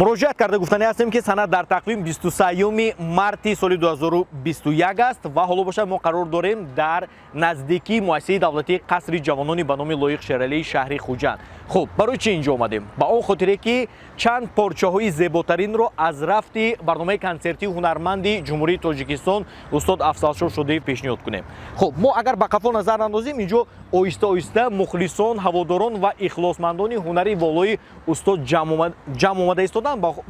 Муроҷиат карда гуфтанӣ ҳастем, ки сана дар тақвим 23 марти соли 2021 аст ва ҳоло бошад, мо қарор дорем дар наздикии муассисаи давлатии Қасри ҷавонони ба номи Лоиқ Шералии шаҳри Хуҷанд. Хуб, барои чӣ инҷо омадем? Ба он хотире, ки чанд порчаҳои зеботаринро аз рафти барномаи консертии ҳунарманди Ҷумҳурии Тоҷикистон устод Афзалшоҳ Шодиев пешниҳод кунем. Хуб, мо агар ба қафо назар андозем, инҷо оҳиста оҳиста мухлисон, ҳаводорон ва ихлосмандони ҳунари волои устод ҷамъ омада истоданд,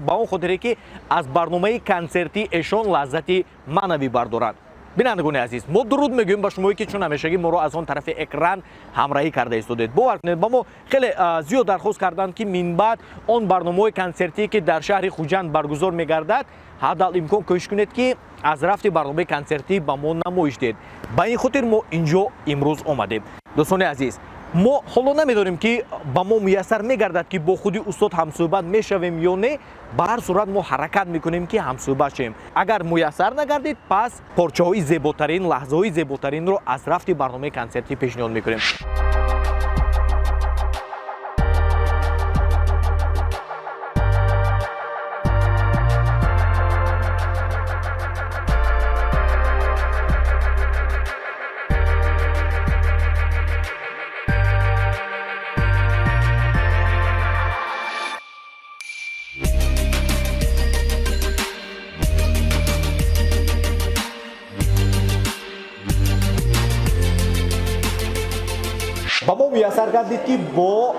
ба он хотире, ки аз барномаи консертии эшон лаззати маънавӣ бардоранд. Бинандагони азиз, мо дуруд мегӯем ба шумое, ки чун ҳамешагӣ моро аз он тарафи экран ҳамроҳӣ карда истодед. Бовар кунед, ба мо хеле зиёд дархост карданд, ки минбаъд он барномаҳои консертие, ки дар шаҳри Хуҷанд баргузор мегардад, ҳадал имкон кӯшиш кунед, ки аз рафти барномаи консертӣ ба мо намоиш диҳед. Ба ин хотир мо инҷо имрӯз омадем. Дӯстони азиз, мо ҳоло намедонем, ки ба мо муяссар мегардад, ки бо худи устод ҳамсӯҳбат мешавем ё не. Ба ҳар сурат, мо ҳаракат мекунем, ки ҳамсӯҳбат шавем. Агар муяссар нагардид, пас порчаҳои зеботарин, лаҳзаҳои зеботаринро аз рафти барномаи консертӣ пешниҳод мекунем. Ба мо муяссар гардид, ки бо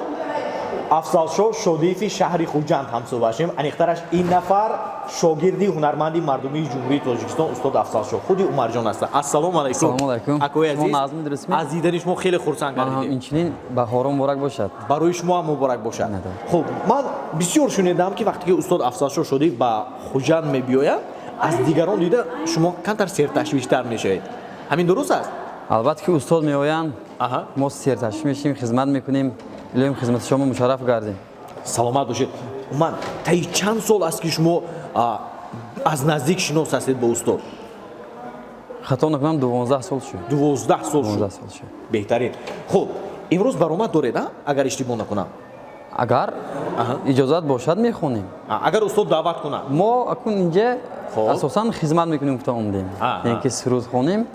Афзалшоҳ Шодиеви шаҳри Хуҷанд ҳамсӯҳбат шавем. Аниқтараш, ин нафар шогирди ҳунарманди мардумии Ҷумҳурии Тоҷикистон устод Афзалшоҳ, худи Умарҷон ҳастанд. Ассалому алайкум. Ассалому алайкум. Акои азиз. Шумо назми дурустми? Аз дидани шумо хеле хурсанд Ман ҳам гардидем. Инчунин, баҳоро муборак бошад. Барои шумо ҳам муборак бошад. Надор. Хуб, ман бисёр шунидам, ки вақте ки устод Афзалшоҳ Шодиев ба Хуҷанд мебиёяд, аз дигарон дида шумо камтар серташвиштар мешавед. Ҳамин дуруст аст? Албатта, ки устод меоянд, мо серташвиш мешем, хизмат мекунем. Илоҳим, хизмати шумо мушарраф гардем. Саломат бошед. Умуман, таи чанд сол аст, ки шумо аз наздик шинос ҳастед бо устод? Хато накунам, 12 сол шуд. 12 сол шуд. 12 сол шуд. Беҳтарин. Хуб, имрӯз баромад доред, а, агар иштибоҳ накунам? Агар иҷозат бошад, мехонем. Агар устод даъват кунад. Мо акун инҷа асосан хизмат мекунем, гуфта омдем, яъне ки суруд хонем,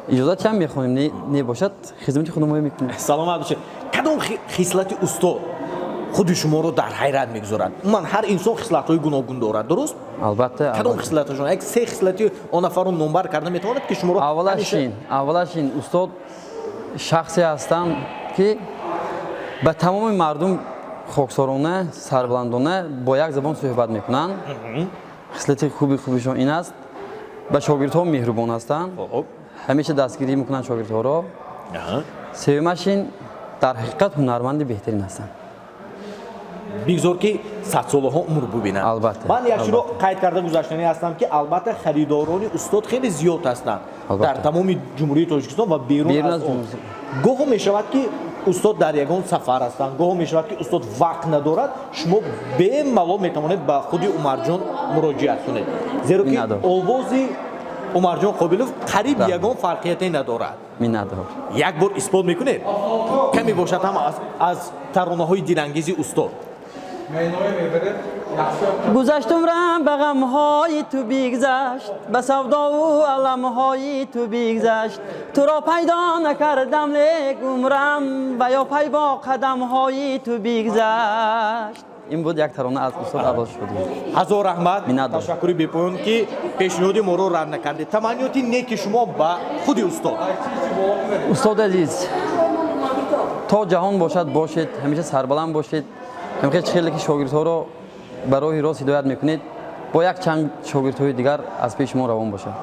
иҷозат ҳам мехонем, не бошад, хизмати худамоя мекунем. Саломат бошед. Кадом хислати устод худи шуморо дар ҳайрат мегузорад? Умуман, ҳар инсон хислатҳои гуногун дорад, дуруст? Албатта. Кадом Албатта. хислаташон, як се хислати он нафарро номбар карда метавонад, ки шуморо Аввалаш ин устод шахсе ҳастанд, ки ба тамоми мардум хоксорона, сарбаландона бо як забон суҳбат мекунанд. Хислати хуби хубишон ин аст. Ба шогирдҳо меҳрубон ҳастанд, ҳамеша дастгирӣ мекунанд шогирдҳоро. Сеюмаш, ин дар ҳақиқат ҳунарманди беҳтарин ҳастанд. Бигзор, ки садсолаҳо умр бубинанд. Албатта, Ман як чиро албатта. қайд карда гузаштанӣ ҳастам, ки албатта, харидорони устод хеле зиёд ҳастанд дар тамоми Ҷумҳурии Тоҷикистон ва берун Берун аз аз он. ҷумҳурӣ. Гоҳо мешавад, ки устод дар ягон сафар ҳастанд, гоҳо мешавад, ки устод вақт надорад. Шумо бемалол метавонед ба худи Умарҷон муроҷиат кунед, зеро ки Миннатдор. овози Умарҷон Қобилов қариб ягон фарқияте надорад. Миннатдор. Як бор исбот мекунед, каме бошад ҳам аз таронаҳои дилангези устод. Гузашт умрам, ба ғамҳои ту бигзашт, ба савдову аламҳои ту бигзашт. Туро пайдо накардам, лек умрам ва ё пай бо қадамҳои ту бигзашт. Ин буд як тарона аз устод Аббос Шодиев. Ҳазор раҳмат. Миннатдор. Ташаккури бепоён, ки пешниҳоди моро рад накардед. Таманниёти неки шумо ба худи устод? Устод азиз, то ҷаҳон бошад, бошед, ҳамеша сарбаланд бошед. Ҳамеша хеле ки шогирдҳоро ба роҳи рост ҳидоят мекунед, бо як чанд шогирдҳои дигар аз пеши мо равон бошад.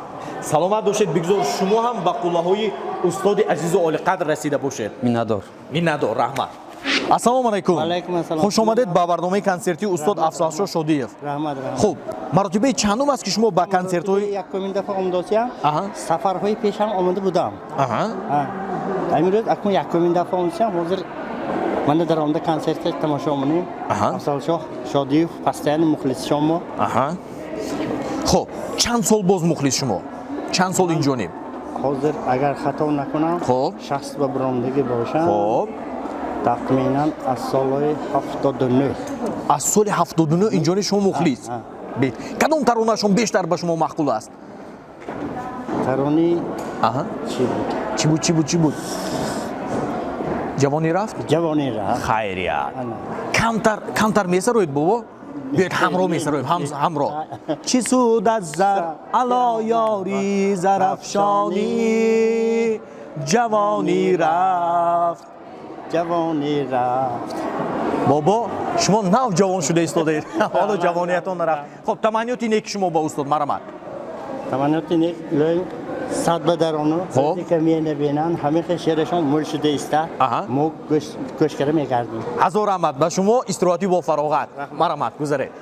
Саломат бошед. Бигзор, шумо ҳам ба қуллаҳои устоди азизу олиқадр расида бошед. Миннатдор. Миннатдор, раҳмат. Ассалому алайкум. Алайкум ассалом. Хуш омадед ба барномаи консертии устод Афзалшоҳ Шодиев. Раҳмат, раҳмат. Хуб, маротибаи чандум аст, ки шумо ба консертҳои Якумин дафъа омадосиям. Сафарҳои пешам омада будам. Ҳамин рӯз акнун якумин дафъа омадосиям. Ҳозир мана дар омада консерт тамошо монем. Афзалшоҳ Шодиев постоянно мухлиси шумо. Хуб, чанд сол боз мухлис шумо, чанд сол инҷониб? Ҳозир, агар хато накунам, 60 ба буромдагӣ бошам. Тахминан аз соли 79. Аз соли 79 инҷони шумо мухлис. Кадом таронашон бештар ба шумо маъқул аст? Тарони Аҳа. чӣ буд? Чӣ буд, чӣ буд, чӣ буд? Ҷавонӣ рафт? Ҷавонӣ рафт. Хайрият. Камтар, камтар месароед, бобо? Биёед ҳамроҳ месароем, ҳамроҳ. Чӣ суд аз зар, ало ёри зарафшонӣ, ҷавонӣ рафт. Ҷавонӣ рафт. Бобо, шумо нав ҷавон шуда истодаед. Ҳоло ҷавониятон нарафт. Хоб, таманниёти неки шумо ба устод, марҳамат. Таманниёти нек илоҳим сад ба дарону Хоб. ки менабинанд, ҳамин хел шеърашон мул шуда иста. Аҳа. Мо гӯш карда мегардем. Ҳазор раҳмат ба шумо, истироҳатӣ бо фароғат. Марҳамат, гузаред.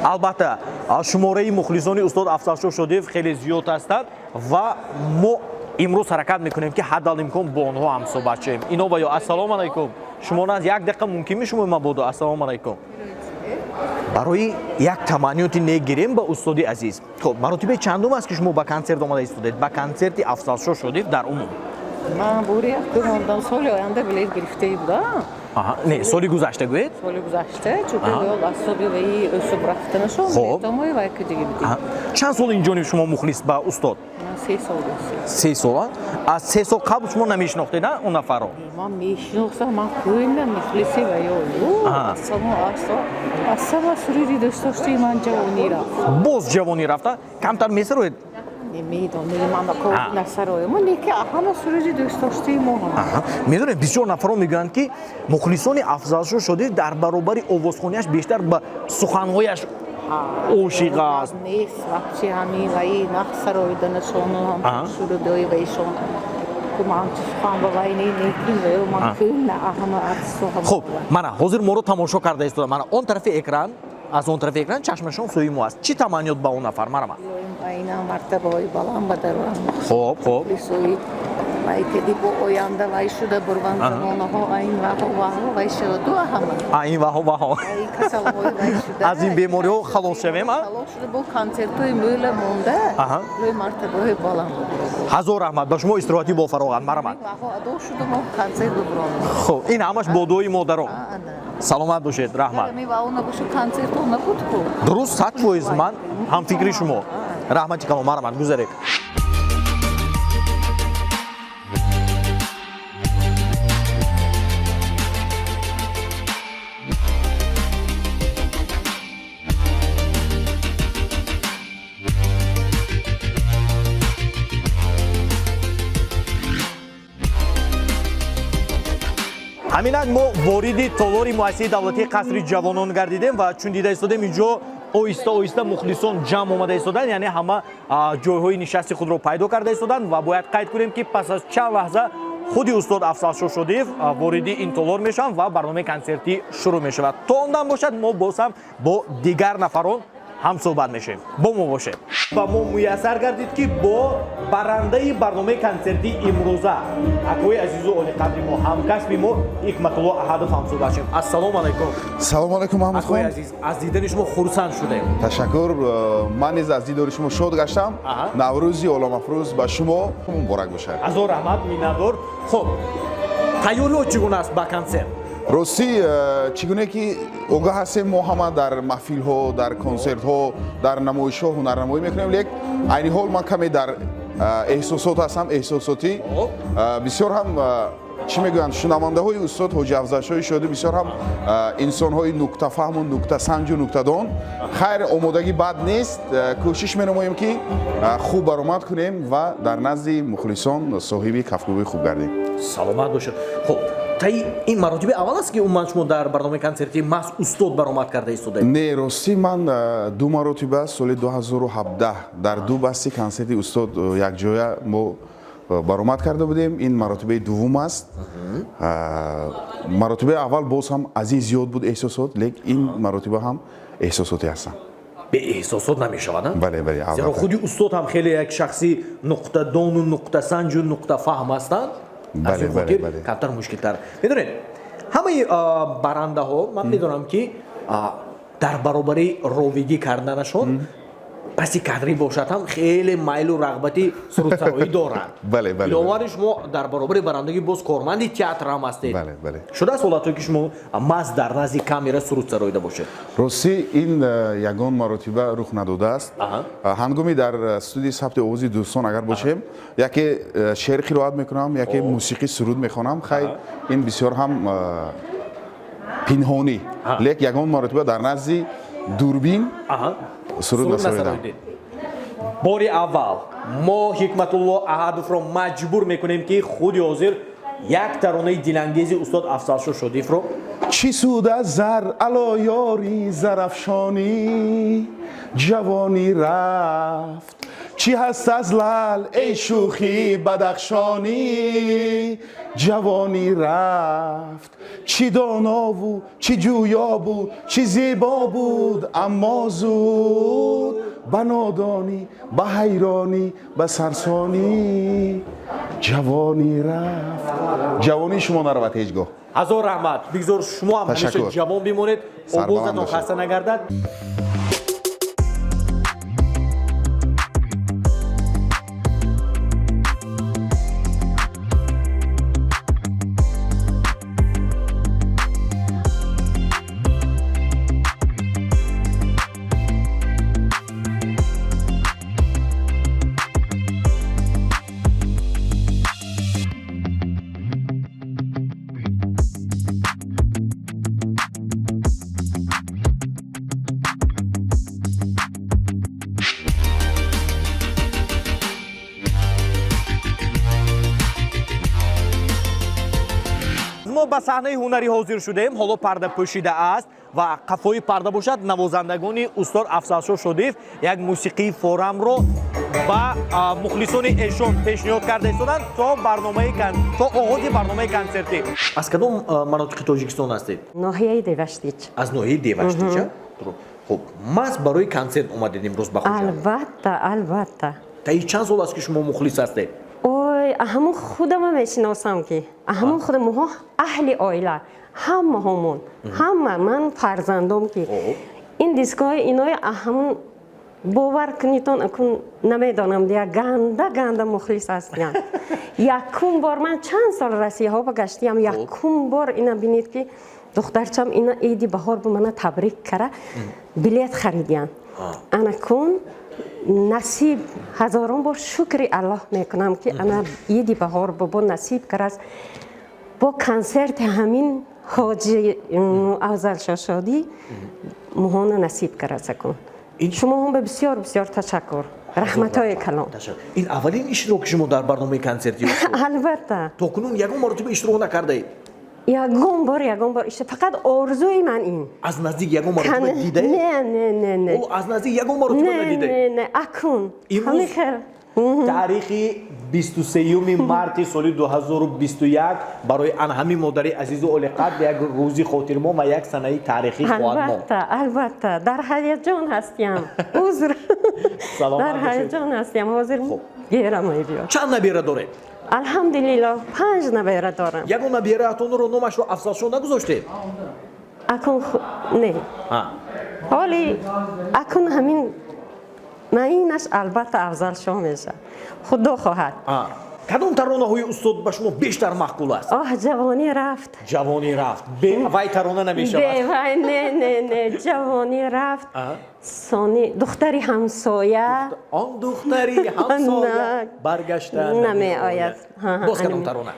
Албатта, шумораи мухлисони устод Афзалшоҳ Шодиев хеле зиёд ҳастанд ва мо имрӯз ҳаракат мекунем, ки ҳаддал имкон бо онҳо ҳамсӯҳбат шавем. Ино ва ё ассалому алайкум. Шумо наз як дақиқа мумкин мешумо мабодо? Ассалому алайкум. Барои як таманниёти нек гирем ба устоди азиз. Хоб, маротибаи чандум аст, ки шумо ба консерт омада истодед? Ба консерти Афзалшоҳ Шодиев дар умум. Ман бори якум омадам, соли оянда билет гирифтаи будам. Аҳа, не, соли гузашта гӯед? Соли гузашта, чунки ёд аз соби ваи ӯсуб рафтанашон, Хоб. билетомои вай ки дига будем. Аҳа. Чанд сол инҷониб шумо мухлис ба устод? Ман 3 сол дошт. 3 сола? Аз 3 сол қабл шумо намешинохтед, а, он нафарро? Ман мешинохтам, ман кӯйна мухлиси ваё. Аҳа. Асамо асо асама суруди дӯстдоштаи ман ҷавонӣ рафт. Боз ҷавонӣ рафта? Камтар месароед? Намедонам, ман ба кор насароем, неки ҳама суруди дӯстдоштаи мо ҳама. Аҳа. Медонед, бисёр нафарон мегӯянд, ки мухлисони Афзалшоҳ Шодиев дар баробари овозхонияш бештар ба суханҳояш ошиқ аст. Нест, вообще ҳамин ваи нақш сароиданашону Аҳа. ҳам сурудои ваишон ҳамчу сухан ба вай не, некин ваё ман кӯна ҳама артистҳо ҳама. Хуб, мана ҳозир моро тамошо карда истода, мана он тарафи экран, аз он тарафи экран чашмашон сӯи мо аст. Чӣ таманниёт ба он нафар, марҳамат? Айна мартабаҳои баланд ба дарорам. Хоб, хоб. Мухлисои вай кади бо оянда вай шуда бурван, замонаҳо айн ваҳо ваҳо вай шаваду ҳама. А, ин ваҳо ваҳо. Ай касалҳои вай шуда. Аз ин бемориҳо халос шавем, а? Халос шуда, бо консертҳои мӯла монда. Аҳа. Лои мартабаҳои баланд ба дарорам. Ҳазор раҳмат ба шумо, истироҳатӣ бо фароғат, марҳамат. Ваҳо адо шуда, мо консерт бибуронем. Хуб, ин ҳамаш бо дуои модарон. Ана. Саломат бошед, раҳмат. Ами вао набошу, консертҳо набуд ку. Дуруст, 100%, ман ҳамфикри шумо. Раҳмати калон, марҳамат, гузаред. Ҳаминак мо вориди толори муассисаи давлатии Қасри ҷавонон гардидем ва чун дида истодем, инҷо оҳиста оҳиста мухлисон ҷамъ омада истоданд, яъне ҳама ҷойҳои нишасти худро пайдо карда истоданд. Ва бояд қайд кунем, ки пас аз чанд лаҳза худи устод Афзалшоҳ Шодиев вориди ин толор мешаванд ва барномаи консертӣ шурӯъ мешавад. То он дам бошад, мо боз ҳам бо дигар нафарон ҳамсӯҳбат мешавем. Бо мо бошед. Ба мо муяссар гардид, ки бо барандаи барномаи консертии имрӯза, акои азизу олиқадри мо, ҳамкасби мо Ҳикматулло Аҳадов ҳамсӯҳбат шавем. Ассалому алайкум. Салому алайкум, Акои Маҳмудхон. азиз, аз дидани шумо хурсанд шудем. Ташаккур, ман низ аз дидори шумо шод гаштам. Аҳа. Наврӯзи оламафрӯз ба шумо муборак бошад. Ҳазор раҳмат, миннатдор. Хуб, тайёриҳо чӣ гуна аст ба консерт? Ростӣ, чӣ гуне ки огаҳ ҳастем, мо ҳама дар маҳфилҳо, дар консертҳо, дар намоишҳо ҳунарнамоӣ мекунем, лек айни ҳол ман каме дар эҳсосот ҳастам, эҳсосотӣ. Хоб. Бисёр ҳам, чӣ мегӯянд, шунавандаҳои устод ҳоҷи Афзалшоҳи Шодӣ бисёр ҳам инсонҳои нуктафаҳму нуктасанҷу нуктадон. Хайр, омодагӣ бад нест. Кӯшиш менамоем, ки хуб баромад кунем ва дар назди мухлисон соҳиби кафкӯбии хуб гардем. Саломат бошед. Хуб, таи ин маротиби аввал аст, ки умуман шумо дар барномаи консертии маҳз устод баромад карда истодаед? Не, ростӣ, ман ду маротиба, соли 2017 дар ду басти консерти устод якҷоя мо баромад карда будем. Ин маротибаи дуввум аст. Маротибаи аввал боз ҳам аз ин зиёд буд эҳсосот, лек ин маротиба ҳам эҳсосотӣ ҳастам. Беэҳсосот намешавад, а? Бале, Зеро албатта. худи устод ҳам хеле як шахси нуқтадону нуқтасанҷу нуқтафаҳм ҳастанд. Аз ин хотир камтар мушкилтар. Медонед, ҳамаи барандаҳо, ман медонам, ки дар баробари ровигӣ карданашон Паси кадрӣ бошад ҳам хеле майлу рағбати сурудсароӣ дорад. Бале, бале. Иловари шумо дар баробари барандагӣ боз корманди театр ҳам ҳастед. Бале, бале. Шудааст ҳолатҳое, ки шумо маҳз дар назди камера суруд сароида бошед? Ростӣ, ин ягон маротиба рух надодааст. Ҳангоми дар студияи сабти овози дӯстон агар бошем, яке шеър қироат мекунам, яке мусиқӣ суруд мехонам. Хай, ин бисёр ҳам пинҳонӣ, лек ягон маротиба дар назди дурбин суруд насароидам. Бори аввал мо Ҳикматулло Аҳадовро маҷбур мекунем, ки худи ҳозир як таронаи дилангези устод Афзалшо Шодиевро. Чӣ суд аз зар, ало ёри зарафшонӣ, ҷавонӣ рафт, чӣ ҳаст аз лал, эй шӯхи бадахшонӣ, ҷавонӣ рафт, чӣ донову чӣ ҷӯё буд, чӣ зебо буд, аммо зуд ба нодонӣ, ба ҳайронӣ, ба сарсонӣ ҷавонӣ рафт. Ҷавонии шумо наравад ҳеҷ гоҳ. Ҳазор раҳмат, бигзор шумо ҳам ҳамеша Ташаккур. ҷавон бимонед, Сарбаланд овозатон бошед. хаста нагардад. Мо ба саҳнаи ҳунарӣ ҳозир шудаем. Ҳоло парда пӯшида аст ва қафои парда бошад, навозандагони устод Афзалшо Шодиев як мусиқии форамро ба мухлисони эшон пешниҳод карда истоданд то оғози барномаи консертӣ. Аз кадом манотиқи Тоҷикистон ҳастед? Ноҳияи Деваштич. Аз ноҳияи Деваштича. Хуб, маҳз барои консерт омадед имрӯз ба Хуҷанд? Албатта, албатта. Таи чанд сол аст, ки шумо мухлис ҳастед? Ой, ҳамун худама мешиносам, ки ҳамун худа моҳо аҳли оила ҳамаҳомон, ҳама ман фарзандом, ки ин дискҳои инои ҳамун, бовар кунитон, акун намедонам, дия ганда ганда мухлис ҳастям. Якум бор ман чанд сол Россияҳо ба гаштиям, якум бор ина бинед, ки духтарчам ина иди баҳор бу мана табрик кара билет харидиян. Анакун насиб, ҳазорон бор шукри Аллоҳ мекунам, ки ана иди баҳор бобо насиб караст, бо консерти ҳамин ҳоҷи Афзалшо Шодӣ муҳона насиб караст. Акун шумоҳон ба бисёр бисёр ташаккур, раҳматҳои калон. Ин аввалин иштироки шумо дар барномаи консерти? Албатта. То кунун ягон маротиба иштирок накардаед? Ягон бор, ягон бор. Фақат орзуи ман ин. Аз наздик ягон маротиба дидаед? Не, не, не, не. Аз наздик ягон маротиба надидаед? Не, не, акун ҳамин хел. Таърихи 23 марти соли 2021 барои ан ҳамин модари азизу олиқадр як рӯзи хотирмон ва як санаи таърихӣ хоҳад монд. Албатта, албатта, дар ҳаяҷон ҳастям, узр, дар ҳаяҷон ҳастям ҳозир, герам мебиёд. Чанд набера доред? Алҳамдулиллоҳ, панҷ набера дорам. Ягон набераатонро номашро Афзалшо нагузоштед? Акун не, ҳоли акун ҳамин маинаш албатта Афзалшо мешавад, худо хоҳад. Кадом таронаҳои устод ба шумо бештар маъқул аст? Оҳ, ҷавонӣ рафт. Ҷавонӣ рафт вай тарона намешавад. Вай, не, не, не, ҷавонӣ рафт, сони духтари ҳамсоя. Он духтари ҳамсоя баргашта намеояд. Боз кадом тарона?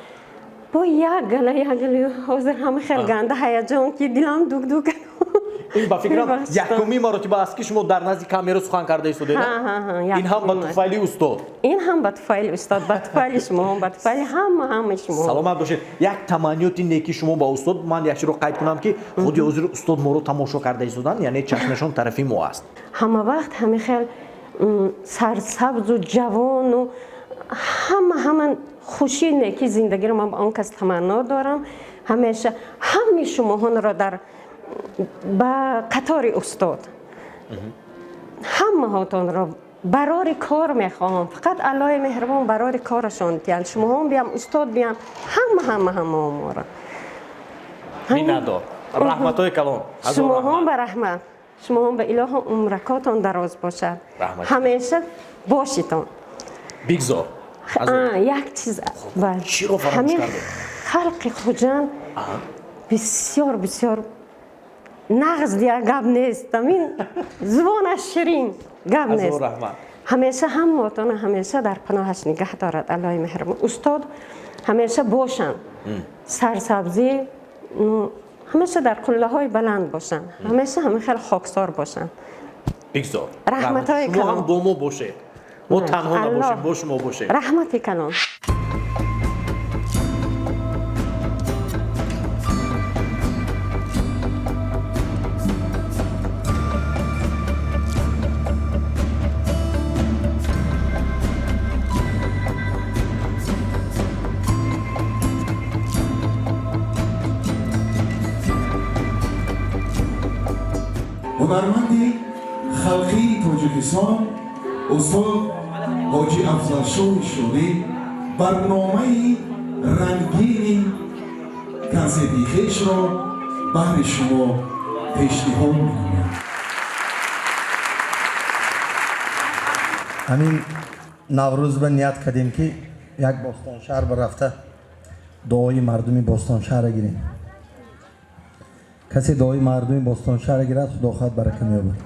Бо як гала, як гала, ҳозир ҳама хел ганда ҳаяҷон, ки дилам дуг-дуг. Ин ба фикрам якумин маротиба аст, ки шумо дар назди камера сухан карда истодед. Ин ҳам ба туфайли устод. Ин ҳам ба туфайли устод, ба туфайли шумо, ба туфайли ҳама, ҳамаи шумо. Саломат бошед. Як таманниёти неки шумо ба устод. Ман як чиро қайд кунам, ки худи ҳозир устод моро тамошо карда истоданд, яъне чашмашон тарафи мо аст. Ҳама вақт ҳамин хел сарсабзу ҷавону ҳама ҳама хуши неки зиндагиро ман ба он кас таманно дорам. Ҳамеша ҳамаи шумоҳонро дар ба қатори устод, ҳамаҳотонро барори кор мехоҳам. Фақат Аллоҳи меҳрубон барори корашон диҳанд. Шумоҳон биям, устод биям, ҳама, ҳама, ҳама моро. Миннатдор, раҳматҳои калон. Шумоҳон ба раҳмат. Шумо ба илоҳо умракотон дароз бошад. Ҳамеша бошитон. Бигзор. Як чиз ҳамин халқи Хуҷанд бисёр бисёр нағз дия гап нест. Ҳамин зубонаш ширин гап нест. Ҳамеша ҳамаотона ҳамеша дар паноҳаш нигаҳ дорад Аллоҳи меҳрибон. Устод ҳамеша бошанд. Сарсабзӣ ҳамеша дар қуллаҳои баланд бошанд. Ҳамеша ҳамин хел хоксор бошанд. Бигзор. Раҳматҳои калон. Шумо ҳам бо мо бошед. Мо танҳо набошем, бо шумо бошем. Раҳмати калон. Ҳунарманди халқии Тоҷикистон устод Ҳоҷи Афзалшоҳи Шодӣ барномаи рангини консерти хешро баҳри шумо пешниҳод менамояд. Ҳамин Наврӯз ба ният кардем ки як Бостоншаҳр рафта дуои мардуми Бостоншаҳрро гирем. Касе дуои мардуми Бостоншаҳрро гирад, Худо хоҳад барака меёбад.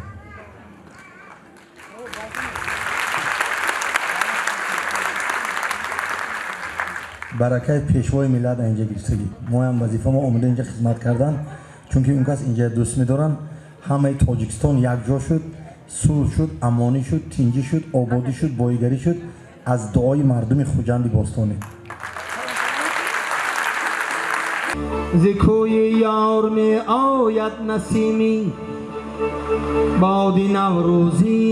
Баракаи пешвои миллат инҷа гирифтагӣ. Моям вазифа мо омода инҷа хизмат кардан, чунки он кас инҷа дӯст медоранд. Ҳамаи Тоҷикистон якҷо шуд, сулҳ шуд, амонӣ шуд, тинҷӣ шуд, ободӣ шуд, боигарӣ шуд аз дуои мардуми Хуҷанди бостонӣ. ز کوی یار می آید نسیمی باد نوروزی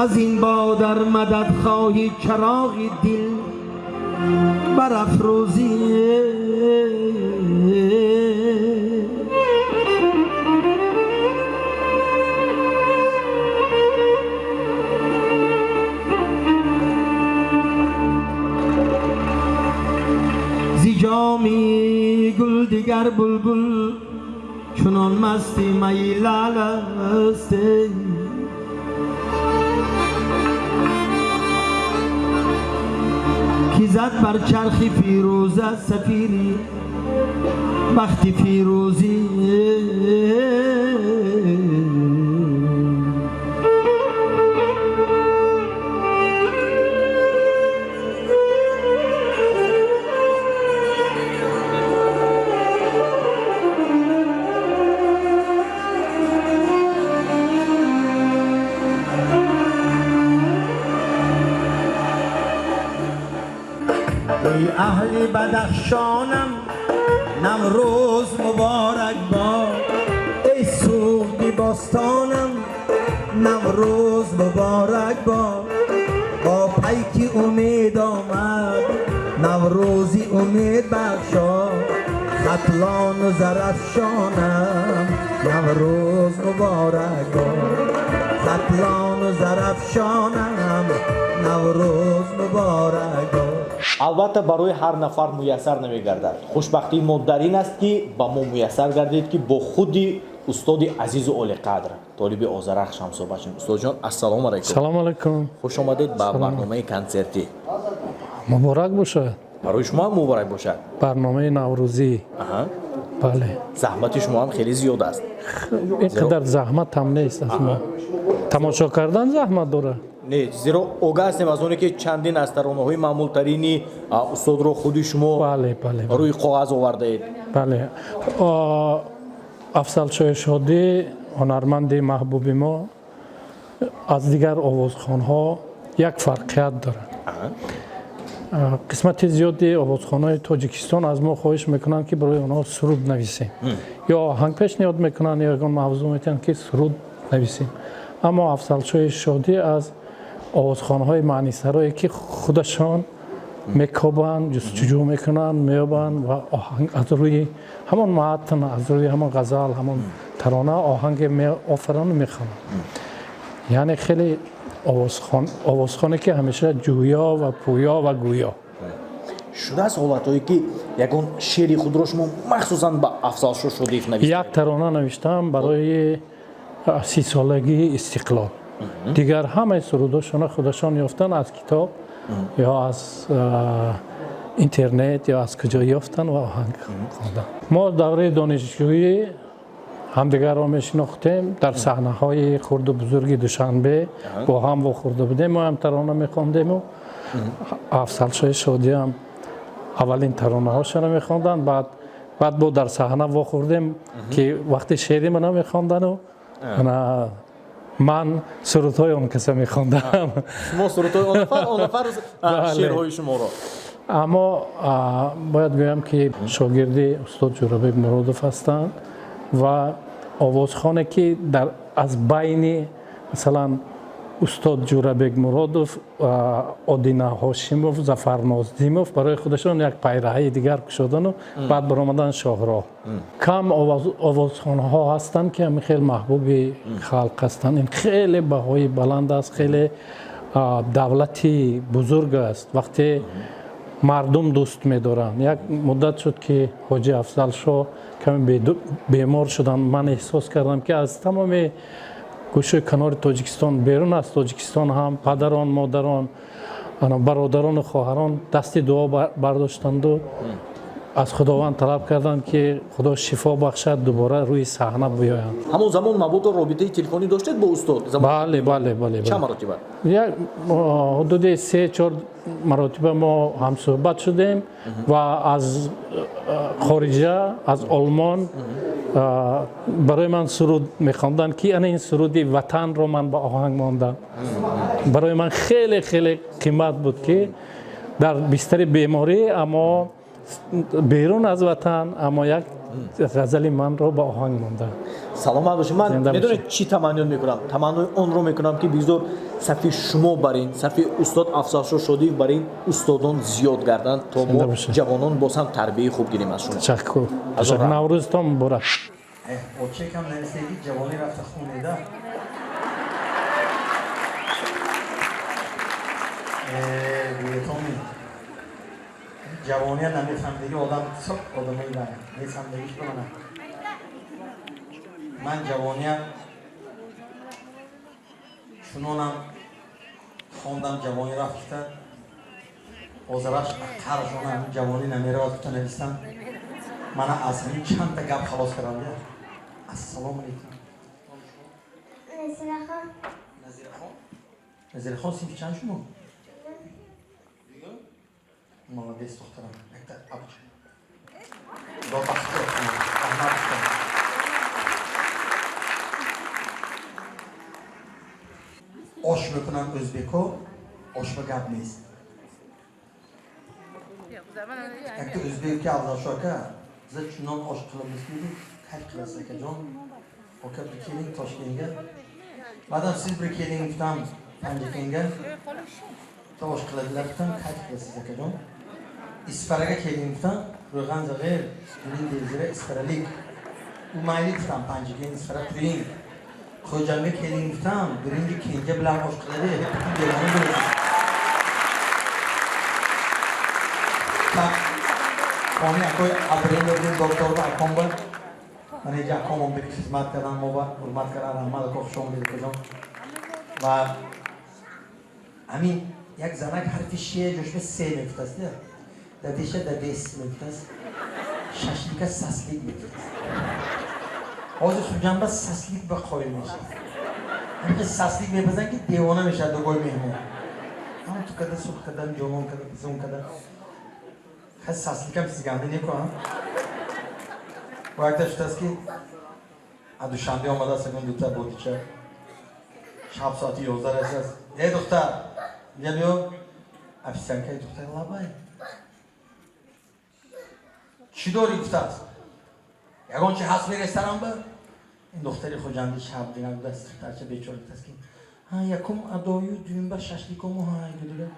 از این بادر مدد خواهی چراغ دل برافروزی جامی گل دیگر بلبل چنان مستی می لعل است کی زد بر چرخ فیروزه سفیری بخت فیروزی ای اهل بدخشانم نوروز مبارک باد، ای سوختی باستانم نوروز مبارک باد، با پیک امید آمد نوروزی امید بخشا، ختلان و زرفشانم نوروز مبارک باد، ختلان و زرفشانم نوروز مبارک باد. Албатта барои ҳар нафар муяссар намегардад. Хушбахтии мо дар ин аст ки ба мо муяссар гардид ки бо худи устоди азизу олиқадр Толиби Озарахш ҳамсӯҳбат шудем. Устодҷон, ассалому алайкум. Салому алайкум. Хуш омадед ба барномаи консертӣ. Муборак бошад. Барои шумо ҳам муборак бошад. Барномаи наврӯзӣ. Бале. Заҳмати шумо ҳам хеле зиёд аст. Ин қадар заҳмат ҳам нест аз мо. Тамошо кардан заҳмат дорад. Не, зеро огаҳ ҳастем аз оне ки чандин аз таронаҳои маъмултарини устодро худи шумо рӯи коғаз овардаед. Бале. Афзалшоҳи Шодӣ ҳунарманди маҳбуби мо аз дигар овозхонҳо як фарқият дорад. Қисмати зиёди овозхонҳои Тоҷикистон аз мо хоҳиш мекунанд ки барои онҳо суруд нависем. Ё оҳанг пешниҳод мекунанд, ё ягон мавзӯъ метиҳанд ки суруд нависем. Аммо Афзалшоҳи Шодӣ аз овозхонҳои маънисарое ки худашон мекобанд, ҷустуҷӯ мекунанд, меёбанд ва оҳанг аз рӯи ҳамон матн, аз рӯи ҳамон ғазал, ҳамон тарона оҳанге меофаранду мехонанд. Яъне хеле Овозхоне ки ҳамеша ҷӯё ва пӯё ва гӯё. Шудааст ҳолатҳое ки ягон шеъри худро шумо махсусан ба Афзалшоҳ Шодиев навиштаед? Як тарона навиштам барои 30-солагии истиқлол. Дигар ҳамаи сурудошона худашон ёфтан аз китоб ё аз интернет ё аз куҷо ёфтан ва оҳанг хондан. Мо давраи донишҷӯӣ ҳамдигарро мешинохтем, дар саҳнаҳои хурду бузурги Душанбе бо ҳам вохӯрда будем. Мо ҳам тарона мехондему Афзалшоҳи Шодӣ ҳам аввалин таронаҳошро мехонданд. Баъд бо дар саҳна вохӯрдем ки вақти шеъри мана мехондану ман сурудҳои он каса мехондам. Шумо сурудҳои он нафар, он нафар шеърҳои шуморо. Аммо бояд гӯям ки шогирди устод Ҷӯрабек Муродов ҳастанд ва овозхоне ки аз байни масалан устод Ҷӯрабек Муродов, Одина Ҳошимов, Зафар Нозимов барои худашон як пайраҳаи дигар кушодану баъд баромадан шоҳроҳ. Кам овозхонҳо ҳастанд ки ҳамин хел маҳбуби халқ ҳастанд. Ин хеле баҳои баланд аст, хеле давлати бузург аст вақте мардум дӯст медоранд. Як муддат шуд ки ҳоҷи Афзалшоҳ каме бемор шуданд. Ман эҳсос кардам ки аз тамоми гӯшаи канори Тоҷикистон, берун аз Тоҷикистон ҳам падарон, модарон, бародарону хоҳарон дасти дуо бардоштанду аз Худованд талаб карданд ки Худо шифо бахшад, дубора рӯи саҳна биёянд. Ҳамон замон мабодо робитаи телефонӣ доштед бо устод? Бале, бале, бале. Чанд маротиба? Як ҳудуди 3-4 маротиба мо ҳамсӯҳбат шудем ва аз хориҷа, аз Олмон барои ман суруд мехонданд ки ана ин суруди ватанро ман ба оҳанг мондам. Барои ман хеле хеле қимат буд ки дар бистари беморӣ, аммо берун аз ватан, аммо як ғазали манро ба оҳанг монданд. Саломат бошед. Ман медонед чӣ таманниёт мекунам? Таманнои онро мекунам ки бигзор сафи шумо бар ин, сафи устод Афзалшоҳ Шодиев бар ин устодон зиёд гарданд то мо ҷавонон боз ҳам тарбияи хуб гирем аз шумо. Ташаккур. Наврӯзтон муборак. Очекам нависеги ҷавонӣ рафта хунеда. Гӯятоми ҷавония намефаҳмидиги одам одамои вай мефаҳмидигиш ба мана. Ман ҷавония чунонам хондам, ҷавонӣ рафта озараш қаршона ҷавонӣ намеравад гуфта навистам. Мана аз ҳамин чандта гап халос кардам. Ассалому алайкум. Назирахон. Назирахон? Назирахон синфи чанд шумо? Молодец, духтарам. Якта абч. Худо бахт раҳмат духтарам. Ош мекунанд ӯзбеко, ош ба гап нест. Якта ӯзбек ки Афзалшоҳ ака, biza chunон osh qilamiz deydi. Kayf qilasiz akajon. Aka bir keling Toshkentga. Ba'dan siz bir keling tam Panjakentga. Bitta osh qiladilar, tam kayf qilasiz akajon. Isfaraga keling tam ro'g'an zag'ir, buning devzira isfaralik. Umaylik tam Panjakent Isfara turing. Xo'jamga keling tam birinchi kenja bilan osh qiladi, butun devona bo'lasiz. Хона акои Абдурраҳим докторба акомба. Ман инҷа аком омада хизмат кардан мо ба ҳурмат кардан, раҳмат ако, хуш омадед акоҷон. Ва ҳамин як занак ҳарфи ше ҷошба се мегуфтааст, дадеша дадес мегуфтааст, шашлика саслик мегуфтааст. Ҳозир Хуҷанба саслик ба қоил мешавад. Ҳамин саслик мепазанд ки девона мешавад дугои меҳмон. Ҳам ту када сух кадан, ҷонон када, пизон када. Хай сасликам сизганда неку, а? Бо якта шудааст ки аз Душанбе омадааст ягон дута бодича. Шаб соати 11 расидааст. Э духтар, инҷа биё. Официанткаи духтар лабай. Чӣ дорӣ гуфтааст? Ягон чи ҳаст мересторан ба? Ин духтари Хуҷанди шаб дина будааст, духтарча бечора гуфтааст ки ҳа якум адою, дуюм ба шашликому ҳа дига.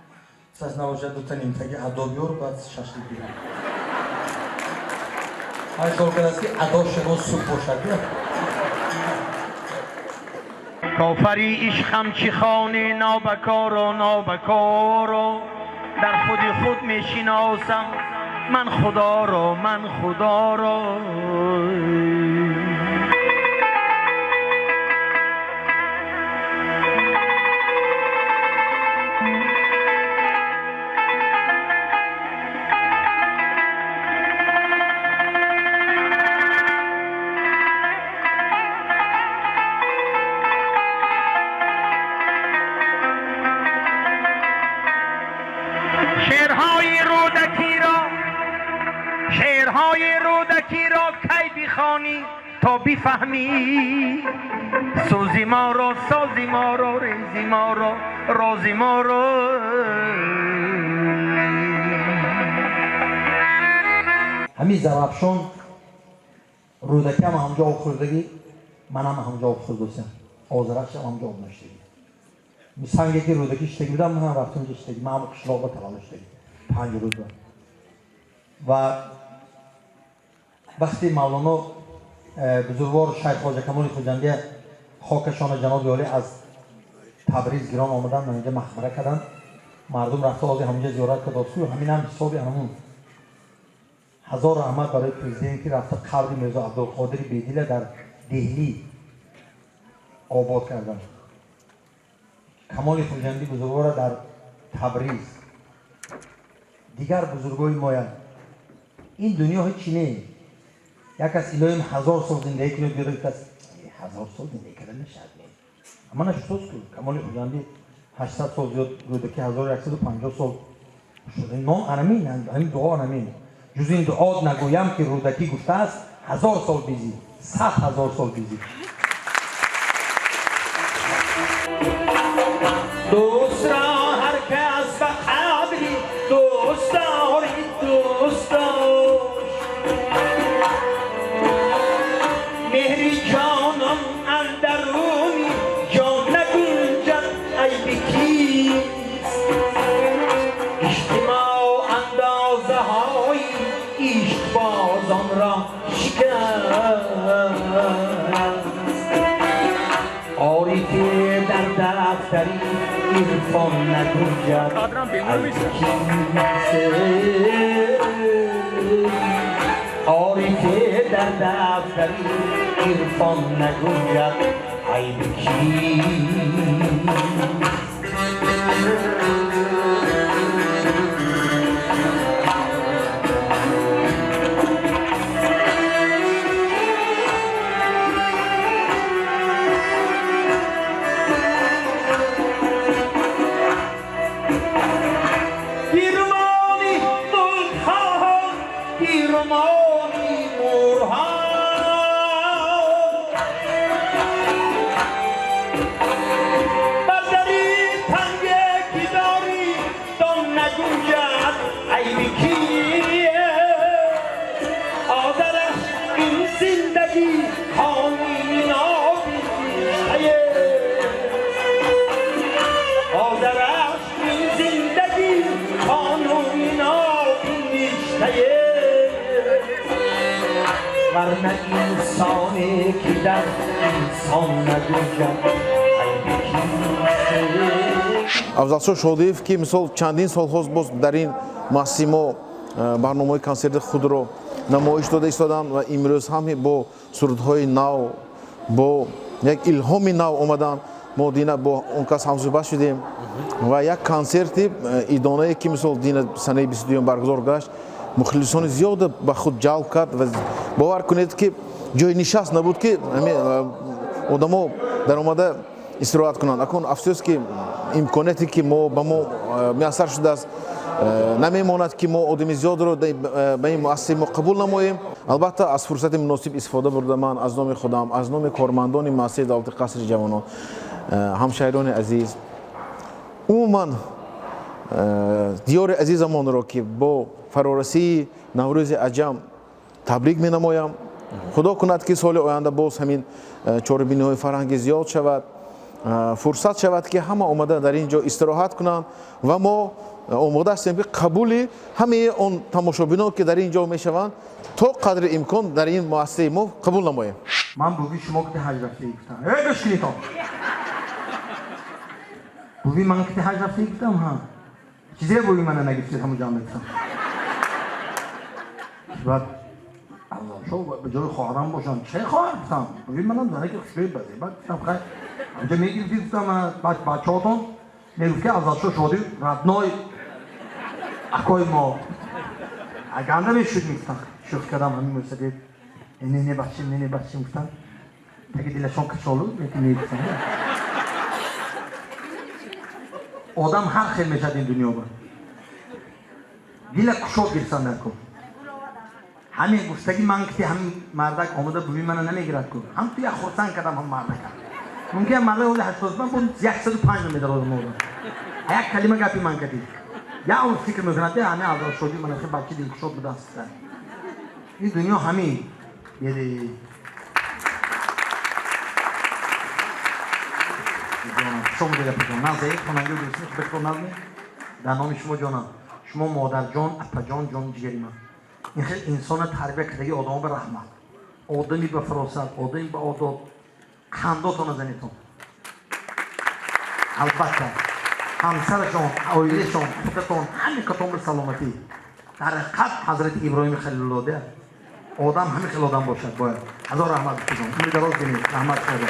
Сас набошад дута нимтаги адо биёр, баъд шашлик биёр. Ҳай хол кардааст ки адо шагон суп бошад. Кофари ишқам чӣ хони нобакоро нобакоро дар худи худ мешиносам ман Худоро ман Худоро. شعرهای رودکی را کی بخوانی تا بفهمی سوزی ما را سازی ما را ریزی ما را رازی ما را. ҳамин Зарафшон Рӯдакӣ ҳам ҳамҷо об хӯрдагӣ, манам ҳамҷо об хӯрдосам, Озарахшам ҳамҷо об наштагӣ. Санге ки Рӯдакӣ шиштагӣ будам, манам рафтам ҷо шиштагӣ. Ман ҳам қишлоқба таваллуд шудагӣ 5 рӯз ва вақти Мавлоно бузургвор Шайх Хоҷа Камоли Хуҷандия хокашона ҷаноби олӣ аз Табриз гирон омаданд, инҷа махбара карданд. Мардум рафта ози ҳаминҷа зиёрат кард. Сӯ ҳамин ҳам ҳисоби ҳамун ҳазор раҳмат барои президент ки рафта қабри Мирзо Абдулқодири Бедила дар Деҳлӣ обод карданд. Камоли Хуҷандӣ бузургвора дар Табриз, дигар бузургои моянд. Ин дунё ҳеҷ не. Як кас илоҳим 1000 сол зиндагӣ кунед, биёд кас 1000 сол зиндагӣ карда мешавад. Аммо нашуд ку Камоли Хуҷандӣ 800 сол зиёд, Рӯдакӣ 1150 сол шуд. Ном анамин, ҳамин дуо анамин. Ҷуз ин дуо нагӯям ки Рӯдакӣ гуфтааст 1000 сол бизӣ, 100 000 сол бизӣ. دوست را هر کس به قدری دوست داری دوست داشت، مهری جانم اندرونی جان نگنجد عیب کیست، اجتماع اندازه های عشق بازان را شکست، آری که در دفتری عرفان نگنجد عیب کیست، آری که در دفتری عرفان نگنجد عیب کیست. ورنه انسانی که در انسان نگنجد عیب کیست. Афзалшоҳ Шодиев ки мисол чандин солҳост боз дар ин муассисаи мо барномаҳои консерти худро намоиш дода истоданд ва имрӯз ҳам бо сурудҳои нав, бо як илҳоми нав омаданд. Мо дина бо он кас ҳамсӯҳбат шудем ва як консерти идонае ки мисол дина санаи 22 баргузор гашт, мухлисони зиёде ба худ ҷалб кард ва бовар кунед ки ҷои нишаст набуд ки одамо даромада истироҳат кунанд. Акун афсӯс ки имконияте ки мо ба мо муяссар шудааст намемонад ки мо одами зиёдро ба ин муассисаи мо қабул намоем. Албатта аз фурсати муносиб истифода бурда ман аз номи худам, аз номи кормандони муассисаи давлати Қасри ҷавонон, ҳамшаҳриёни азиз, умуман диёри азизамонро ки бо фарорасии Наврӯзи аҷам табрик менамоям. Худо кунад ки соли оянда боз ҳамин чорабиниҳои фарҳангӣ зиёд шавад, фурсат шавад ки ҳама омада дар ин ҷо истироҳат кунанд ва мо омода ҳастем ки қабули ҳамаи он тамошобинон ки дар ин ҷо мешаванд то қадри имкон дар ин муассисаи мо қабул намоем. Ман буги шумо ки ҳаҷ рафтаи гуфтам. Эй, гӯш кунед. Буви ман кити ҳаҷ рафтӣ? Гуфтам ҳа. Чизе буви мана нагирифтед ҳамун ҷамъ гуфтам. Баъд Афзалшоҳ ба ҷои хоҳарам бошам. Че хоҳар гуфтам? Буви манам занаки хушрӯи базебат гуфтам хай. Ҳамҷа мегирифтӣ гуфтам мана бачаҳотон мегуфт ки Афзалшоҳ Шодиев родной акои мо. Аганда мешуд мегуфтам. Шӯхӣ кардам ҳамин мӯйсафед. Не не бачим, не не бачим гуфтам. Таги дилашон качолу лекин мегуфтам. Одам ҳар хел мешад ин дунёба. Дила кушод гирифтан дар кор. Ҳамин гуфтаги ман кити ҳамин мардак омада буви мана намегирад ку. Ҳам ту як хурсанд кардам ҳам мардака. Мумкин мардак ҳоли 85 буд, 105 медародам одам. Як калима гапи ман кардӣ. Я он фикр мекунад, ҳамин Афзал Шодӣ мана хел бачаи дилкушод будааст. Ин дунё ҳамин. Еди. Ҷонам, хуш омадед апаҷон. Назде, хонанги дӯстӣ, хуб назме. Дар номи шумо ҷонам. Шумо модарҷон, апаҷон, ҷон ҷигари ман. Ин хел инсона тарбия кардаги одамо ба раҳмат. Одами ба фаросат, одами ба одоб. Қандотона занетон. Албатта, ҳамсарашон, оилашон, худатон, ҳами катон ба саломатӣ. Дар ҳақиқат Ҳазрати Иброҳими Халилуллоҳ одам ҳами хел одам бошад бояд. Ҳазор раҳмат бикунон. Умри дароз бинед. Раҳмат шумо.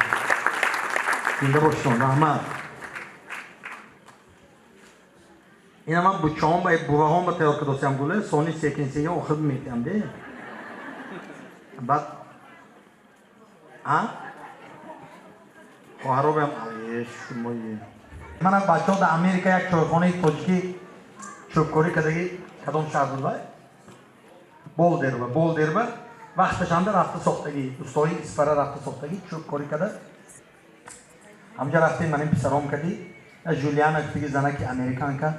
Зинда бошед, раҳмат. Ина ман бучаҳом ба буваҳом ба тайёр кардосиям гуле, сони секин секин охир метиҳам де. Баъд а? Хоҳаробам ае шумои. Манам бачаҳо дар Америка як чойхонаи тоҷикӣ чӯбкорӣ кардаги кадом шаҳр буд вай? Болдерба, Болдерба вақташанда рафта сохтагӣ, устои Исфара рафта сохтагӣ, чӯбкорӣ карда. Ҳамҷа рафтем маним писаром кардӣ, Жулиана гуфтаги занаки американка,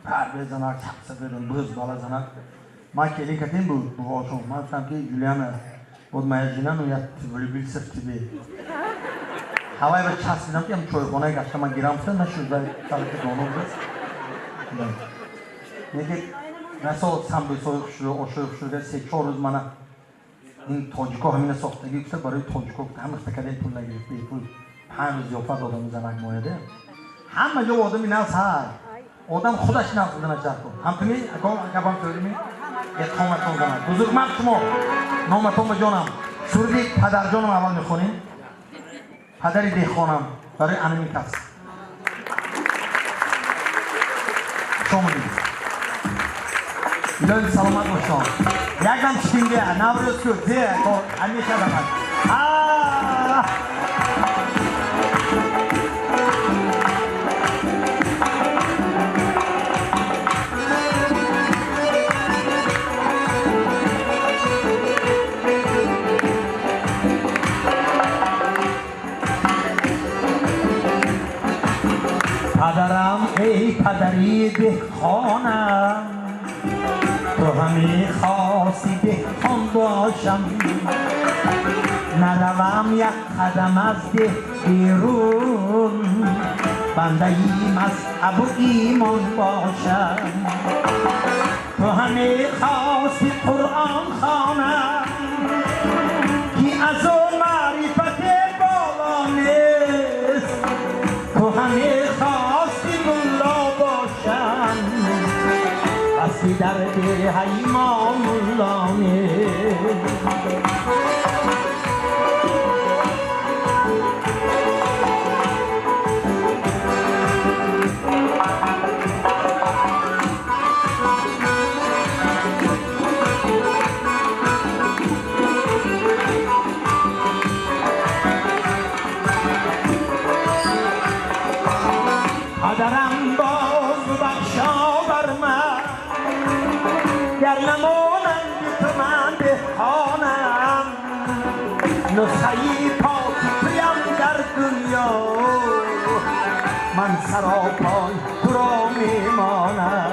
парве занак, сабсафедон, буз бала занак. Ман келин кардем буд бувошон. Ман гуфтам ки Жулиана, вот моя жена, ну я влюбился в тебе. Ҳавай ба часпидам ки ам чойхонаи гашта ман гирам гуфтам, нашуд вай салаки доно будааст. Неки расо самбӯсои хушрӯ, ошои хушрӯ, се-чор рӯз мана ин тоҷико ҳамина сохтагӣ гуфта барои тоҷико гуфта ҳама хта кардем пул нагирифт, бепул. 5 рӯз зиёфат додам занак мояде. Ҳама ҷо одами нағз ҳай. Одам худаш нағз буданаш дар кор. Ҳам туми, ако гапам тӯрими? Иқоматон занак. Бузургмард шумо. Номатон ба ҷонам. Суруди падарҷонам аввал мехонем. Падари деҳқонам барои анами кас. Хуш омадед. Илоҳи саломат бошон. Якдам читинге, Наврӯз ку, зе, ко, ҳамеша дамад. Падарам, эй падари деҳқонам, ту ҳами хости деҳқон бошам. Наравам як қадам аз деҳ берун, бандаи мазҳабу имон бошам. Ту ҳами хости Қуръон хонам, ки аз ӯ маърифате боло нест. Ту ҳами хости мулло бошам, баси дар деҳаи мо мулло нест. Падарам боз бахшо бар ман, гар намонанди ту ман деҳқонам. Нусхаи поки туям дар дунё, ман саропой туро мемонам.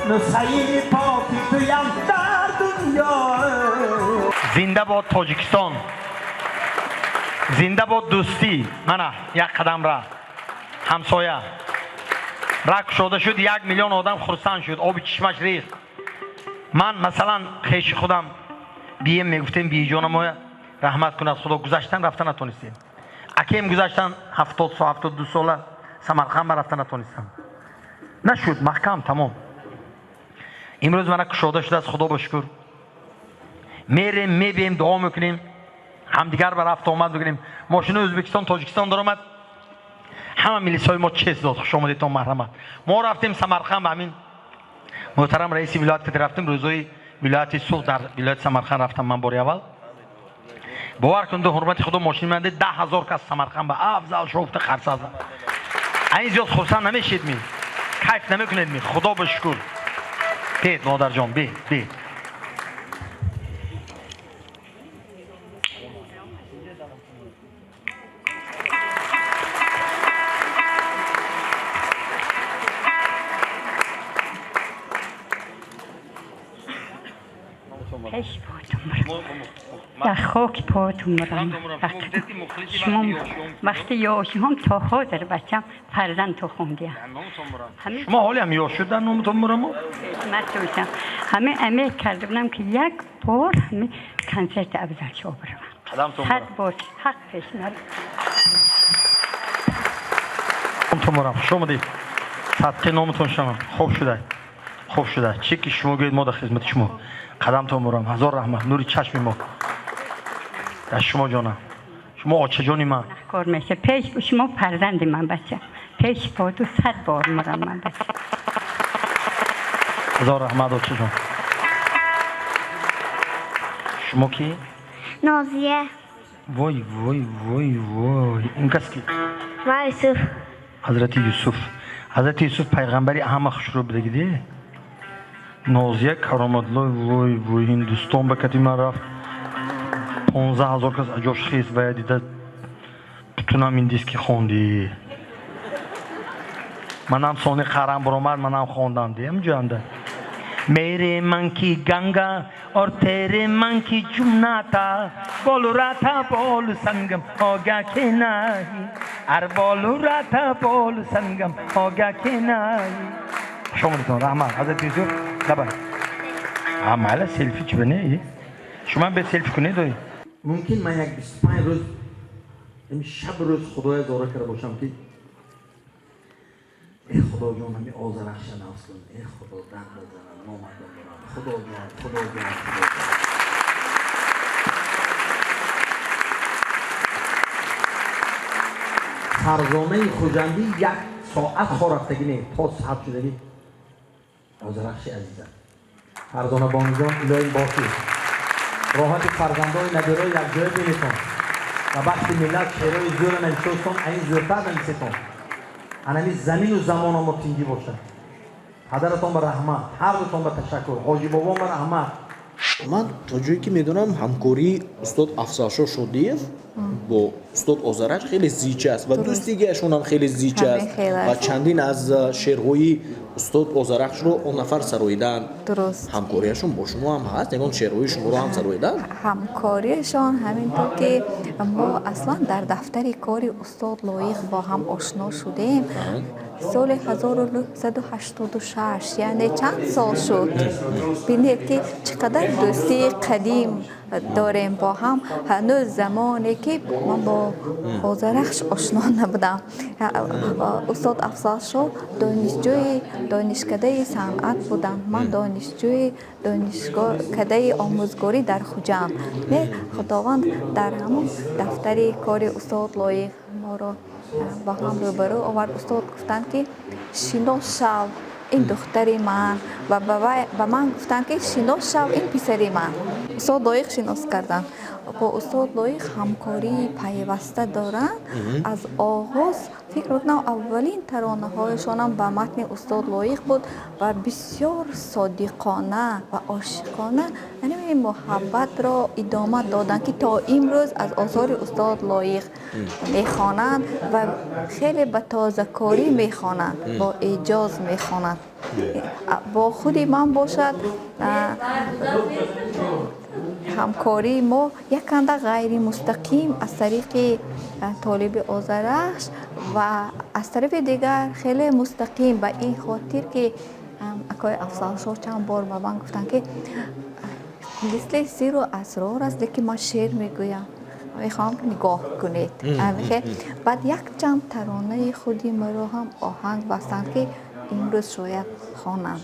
Нусхаи поки туям дар дунё. Зинда бод Тоҷикистон, зинда бод дӯстӣ. Мана як қадам ра ҳамсоя рак кушода шуд, 1 миллион одам хурсанд шуд, оби чишмаш рехт. Ман масалан хеши худам бием мегуфтем, бииҷонамоя раҳмат кунад Худо, гузаштан рафта натонистем. Акем гузаштан 70 сол, 72 сола Самарқанд ба рафта натонистам. Нашуд, маҳкам, тамом. Имрӯз мана кушода шудааст, Худо ба шукр. Мерем, мебием, дуо мекунем, ҳамдигар ба рафту омад мекунем. Мошини Ӯзбекистон, Тоҷикистон даромад, ҳама милисҳои мо чест дод: «Хуш омадедтон, марҳамат». Мо рафтем Самарқанд, ба ҳамин муҳтарам раиси вилоят ки рафтем, рӯзои вилояти Суғд, дар вилояти Самарқанд рафтам ман бори аввал. Бовар кун, ҳурмати Худо, мошини ман 10 000 кас Самарқанд ба Афзал шо гуфта қарса зад. Айн зиёд хурсанд намешед ми, кайф намекунед ми? Худо ба шукр. Бед, модарҷон, бе, бе. Пеш потум дар хоки потум мурам. Шумо вақти ёшиҳом то ҳозир бачам фарзанд то хондия. Шумо ҳолиам ёш шуд, дар номатон мураму. Масӯсам ҳамин амед карда будам, ки як бор ҳамин консерти Афзалшоҳ биравам. Қадамтон. 100 бор ҳақ пеш нарам. Мурам, хуш омадед, садқи номатон шавам. Хуб шуда, хуб шуда. Чӣ ки шумо гӯед, мо дар хизмати шумо. Қадамтон мурам, ҳазор раҳмат, нури чашми мо дар шумо, ҷонам, шумо очаҷони ман. Кор меша пеш шумо, фарзанди ман, бача, пеш поту 100 бор мурам ман, бача. Ҳазор раҳмат, очаҷон. Шумо ки? Нозия. Вой, вой, вой, вой, ин кас ки? Ма Юсуф. Ҳазрати Юсуф, Ҳазрати Юсуф пайғамбари ҳама хушрӯ будагиде. Нозия Кароматло, вой, вой, Ҳиндустон ба кати ман рафт, 15 000 кас аҷош хис вая дида, бутунам индиски хонди. Манам сони қарам баромад, манам хондам диям ҷоанда. मेरे मन की गंगा और तेरे मन की जुमनाता, बोलो राधा बोल, संगम हो गया कि नहीं? अर बोलो राधा बोल, संगम हो गया कि नहीं? Хуш омадитон, раҳмат. Ҳазрати Юсуф, давай. А майла, селфи чӣ бане? Шумо бе селфи кунед, ой. Мумкин ман як 25 рӯз ин шаб рӯз Худоя зора карда бошам, ки э Худоҷон, ҳами Озарахша нafs кун, э Худо, дар базанам, номардон дорам, Худоҷон, Худоҷон, Худоҷон. Фарзонаи Хуҷандӣ як соат хорафтагӣ не, то саҳат шудагӣ. Озарахши азизам, Фарзона бонуҷон, илоҳим бошӣ, роҳати фарзандони наберои якҷоя бинетон ва бахти миллат шеърои зӯра нависотон, аин зӯртар нависетон. Анами замину замонамо тингӣ бошад. Падаратон ба раҳмат, ҳар дутон ба ташаккур, ҳоҷибобон ба раҳмат. Ман то ҷое ки медонам, ҳамкории устод Афзалшоҳ Шодиев бо устод Озарахш хеле зич аст ва дӯстигиашон ҳам хеле зич аст ва чандин аз шеърҳои устод Озарахшро он нафар сароидаанд. Дуруст. Ҳамкориашон бо шумо ҳам ҳаст? Ягон шеърҳои шуморо ҳам сароидаанд? Ҳамкориашон ҳамин тур, ки мо аслан дар дафтари кори устод Лоиқ бо ҳам ошно шудем соли 1986, яъне чанд сол шуд. Бинед, ки чӣ қадар дӯстии қадим дорем бо ҳам. Ҳанӯз замоне ки ман бо Озарахш ошно набудам, устод Афзалшоҳ донишҷӯи донишкадаи санъат буданд, ман донишҷӯи донишкадаи омӯзгорӣ дар Хуҷанд. Худованд дар ҳамон дафтари кори устод Лоиқ моро бо ҳам рӯбарӯ овард. Устод гуфтанд, ки шинос шав, ин духтари ман, ва ба ман гуфтанд, ки шинос шав, ин писари ман. Устод Лоиқ шинос карданд. Бо устод Лоиқ ҳамкории пайваста доранд аз оғоз. Фикр мекунам, аввалин таронаҳояшонам ба матни устод Лоиқ буд ва бисёр содиқона ва ошиқона ҳамин муҳаббатро идома доданд, ки то имрӯз аз осори устод Лоиқ мехонанд ва хеле ба тозакорӣ мехонанд, бо эъҷоз мехонанд. Бо худи ман бошад, ҳамкории мо яканда ғайримустақим аз тариқи Толиби Озарахш ва аз тарафи дигар хеле мустақим, ба ин хотир ки акои Афзалшоҳ чанд бор ба ман гуфтанд, ки мисли сиру асрор аст, лекин ман шеър мегӯям. Мехоҳам ки нигоҳ кунед. Баъд якчанд таронаи худи маро ҳам оҳанг бастанд, ки имрӯз шояд хонанд.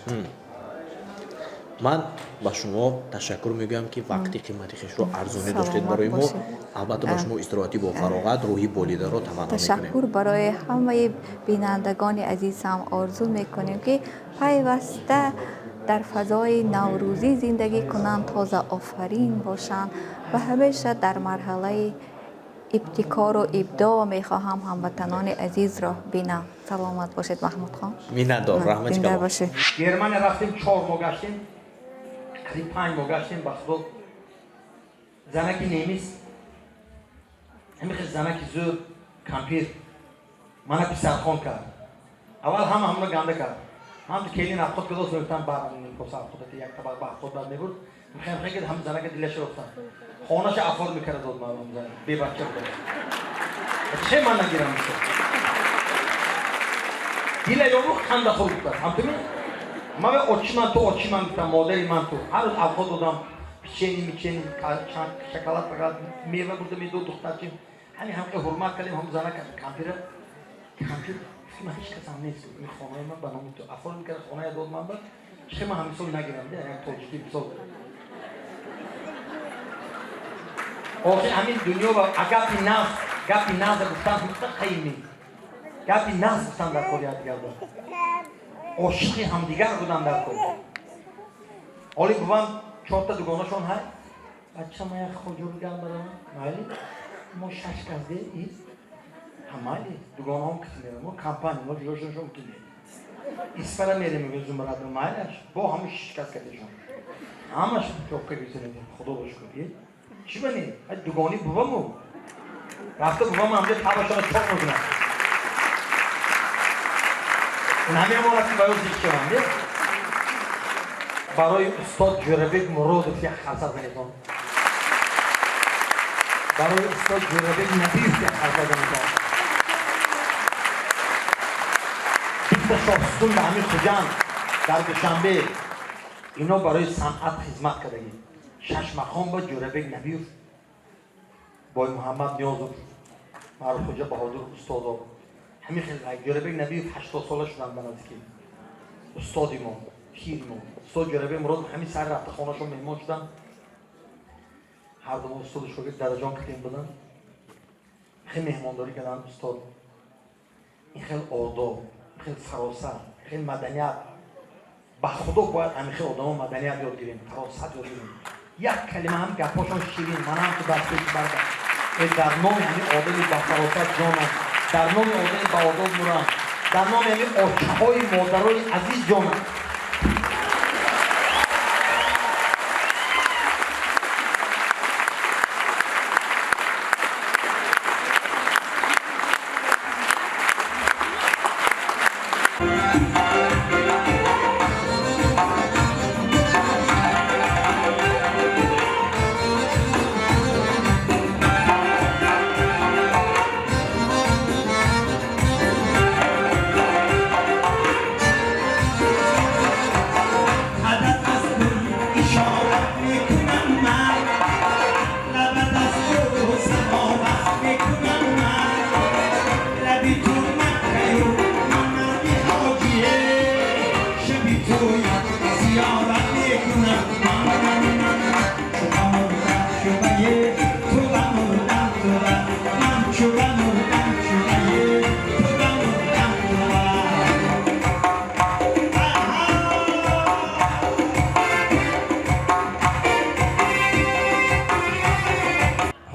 Ман ба шумо ташаккур мегӯям, ки вақти қимати хешро арзонӣ доштед барои мо. Албатта, ба шумо истироҳатӣ бо фароғат, рӯҳи болидаро таманно мекунем. Ташаккур. Барои ҳамаи бинандагони азизам орзу мекунем, ки пайваста дар фазои наврӯзӣ зиндагӣ кунанд, тозаофарин бошанд ва ҳамеша дар марҳалаи ибтикору ибдоъ мехоҳам ҳамватанони азизро бинам. Саломат бошед, Маҳмудхон. Миннатдор, раҳмати. Зинда бошед. Германия рафтем, 4 моҳ гаштем, қариб 5 моҳ гаштем. Ба худо, занаки немис, ҳамихел занаки зӯр, кампир, мана писархон кард. Аввал ҳама ҳамро ганда кард. Ҳам келин афход кадос мегуфтан, бархудати як табақ ба афход бад мебурд. Хем ҳам занака дилаша ёфтан, хонаша афход мекарда дод. Ман бебача будам, че ман нагирам? Дила ёру ханда хур гуфтааст. Ҳамтуми ма очи ман ту, очи ман гуфтам, модари ман ту. Ҳар рӯз афход додам, печенье, меченье, шоколад, фақат мева бурда медод. Духтарчим ҳами ҳамқа ҳурмат кардем. Ҳам занака кампира, кампир ман ҳеҷ касам нест, ин хонаи ман ба номи ту афход мекард, хоная дод ман ба че ман ҳамисол нагирам, як тоҷики мисол. Охир ҳамин дунё ва гапи нағз, гапи нағза гуфтан ҳамиқа қайми, гапи нағз гуфтан дар кори якдигар ба ошиқи ҳамдигар будан дар кор. Оли бувам чорта дугонашон ҳай, бача, ма як хоҷоби гап барам, майли? Мо шаш кас де ҳа, майли, дугонаҳом киси мерам, мо компания, мо ҷудошоншон ки Исфара мерем, мегӯ Зумрад, майлаш, бо ҳамун шиш кас катешон ҳамаш чопка гирифта. Худо ба шукр, чӣ ба не, дугони буваму рафта, буваму ҳамҷа табашона чоқ мекунад. Ҳамин мо рафти ба ё зич шаванд. Барои устод Ҷӯрабек Муродов як харса занедон, барои устод Ҷӯрабек Набиев як харса занедон. Дута шоҳсутун ба ҳамин Хуҷанд, дар Душанбе ино барои санъат хизмат кардагӣ. Шаш мақом ба Ҷӯрабек Набиев, бой Муҳаммад Ниёзов, Маъруфхоҷа Баҳодур, устодо ҳамин хел. Ҷӯрабек Набиев 80 сола шуданд ба наздикӣ. Устоди мо, пири мо, устод Ҷӯрабек Муродов ҳамин сар рафта хонашон меҳмон шуданд. Ҳар ду устоду шогирд дараҷон катем буданд, хел меҳмондорӣ карданд. Устод ин хел одоб, ин хел фаросат, ин хел маданият. Ба худо, бояд ҳамин хел одамо маданият ёд гирем, фаросат ёд гирем. Як калима ҳам гапҳошон ширин. Манам ту дастпеши барда, дар номи ҳамин одами ба фаросат ҷонам, дар номи одами баодоб мурам, дар номи ҳамин очаҳои модарои азиз ҷонам.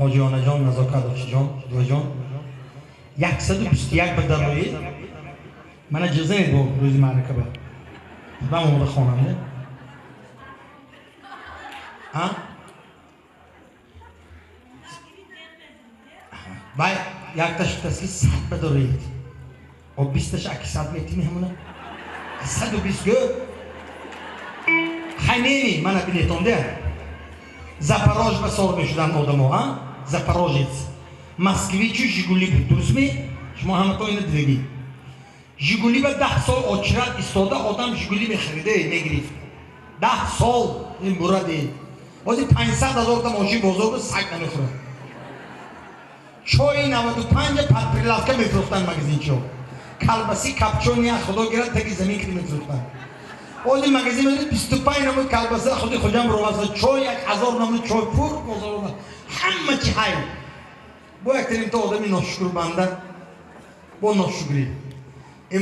Ҳоҷионаҷон, назокат очаҷон, дуаҷон, 121 ба дарои мана ҷизанед бо рӯзи маърака ба худам омода хонанда а вай якта шудаст, ки 100 ба дароед, о бисташ аки 100 метими, ҳамуна 120 гӯ. Хай, неми, мана билетонде Запорож ба сор мешуданд одамо, а Запорожец, Москвичу Жигули буд, дурустми? Шумо ҳамато ина дидагӣ. Жигули ба 10 сол очират истода одам Жигули мехариде, мегирифт. 10 сол ин бураде. Ҳозир 500 000 та мошин бозор буд, саг намехӯрад. Чои 95 под прилавка мефурӯхтанд магазинчиҳо. Колбаси копчёный худо гирад таги замин ки мефурӯхтанд. Ози магазин мезанед 25 намуд колбаса худи Хуҷанд бароварда, чой 1000 намуд чой пур бозор, ҳама чи ҳай. Бо як то одами ношукр банда бо ношукрӣ.